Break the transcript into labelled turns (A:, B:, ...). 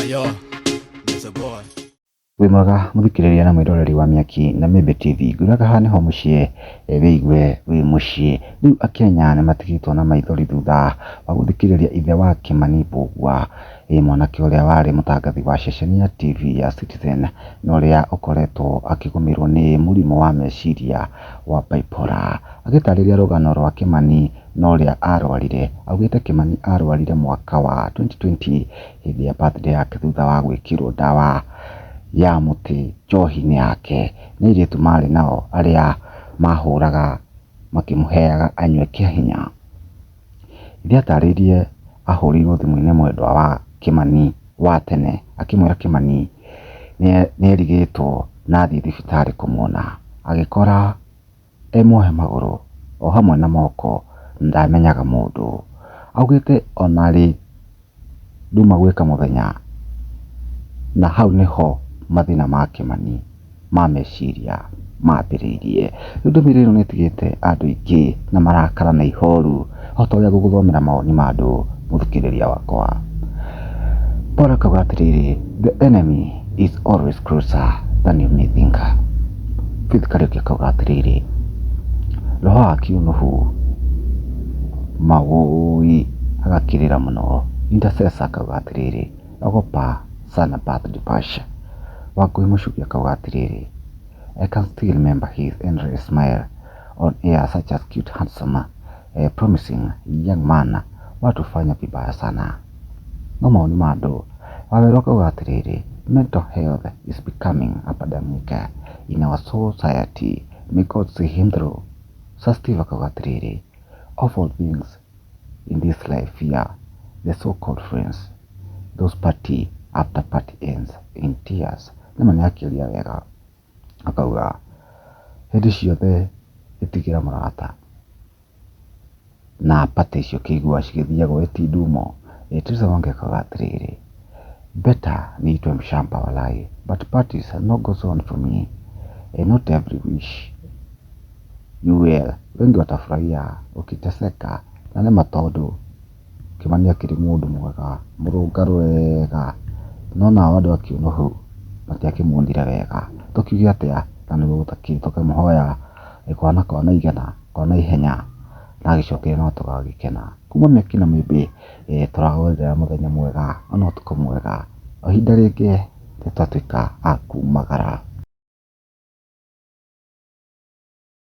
A: Yo, Mr. Boy.
B: Wĩ mwega mũthikĩrĩria na mwĩroreri wa Mĩaki na Mĩmbi TV, ngwĩraga haha nĩho mũciĩ wĩigue wĩ mũciĩ. Rĩu akenya nĩ matigĩtwo na maithori thutha wa gũthikĩrĩria ithe wa Kĩmani Mbũgua, mwanake ũrĩa warĩ mũtangathi wa ceceni ya TV ya Citizen na ũrĩa ũkoretwo akĩgũmĩrwo nĩ mũrimũ wa meciria wa bipolar. Agĩtarĩria rũgano rwa Kĩmani na ũrĩa arwarire, augĩte Kĩmani arwarire mwaka wa 2020 hĩndĩ ya birthday yake thutha wa gwĩkĩrwo ndawa ya mũtĩ njohi-inĩ yake nĩ airĩtu marĩ nao arĩa mahũraga makĩmũheaga anyue kĩa hinya. Ithe atarĩirie ahũrĩirwo thimũ nĩ mwendwa wa Kĩmani wa tene akĩmwĩra Kĩmani nĩerigĩtwo na athiĩ thibitarĩ kũmuona, agĩkora e muohe magũrũ o hamwe na moko na ndamenyaga mũndũ. Augĩte ona rĩ nduma gwĩka mũthenya na hau nĩho mathĩna ma Kĩmani ma meciria mambĩrĩirie. Rĩu ndũmĩrĩri ĩno nĩ ĩtigĩte andũ aingĩ na marakara na ihoru o ta ũrĩa ngũgũthomera mawoni ma andũ mũthikĩrĩria wakwa. Paul akauga atĩrĩrĩ, the enemy is always closer than you may think. Faith Kariuki akauga atĩrĩrĩ, roho wa kiunuhu mawũi agakĩrĩra mũno. Intercessor akauga atĩrĩrĩ, ogopa sana birthday bash. Wangũi Mũcuki akauga atĩrĩrĩ, I can still remember his endless smile on air, such as cute, handsome, promising young man, watufanya vibaya sana. No mawoni ma andũ, Wawerũ akauga atĩrĩrĩ, mental health is becoming a pandemic in our society, may God see him through. Sir Steve akauga atĩrĩrĩ, awful things in this life fear the so-called friends, those party after party ends in tears. Nĩma nĩ akĩũria wega akauga hĩndĩ ciothe ĩtigĩra mũrata na party icio ũkĩigua cigĩthiagwo ĩ ti ndumo. Teresa Wangi akauga atĩrĩrĩ, better niitwe mshamba walai but parties no go zone for me, not every wish you well, wengi watafurahia ukiteseka. Na nĩma tondũ Kĩmani akĩrĩ mũndũ mwega mũrũngarũ wega, no nao andũ a Kiunuhu matiakĩmuonire wega. Tũkiuge atĩa na nĩguo gũtakĩrĩ, tũkamũhoya kwana kwa naigana kwa naihenya na agĩcokire no tũgagĩkena. Kuma Mĩaki na Mĩmbi tũragwendera mũthenya mwega ona ũtukũ mwega. O ihinda rĩngĩ nĩ twatuĩka a kumagara.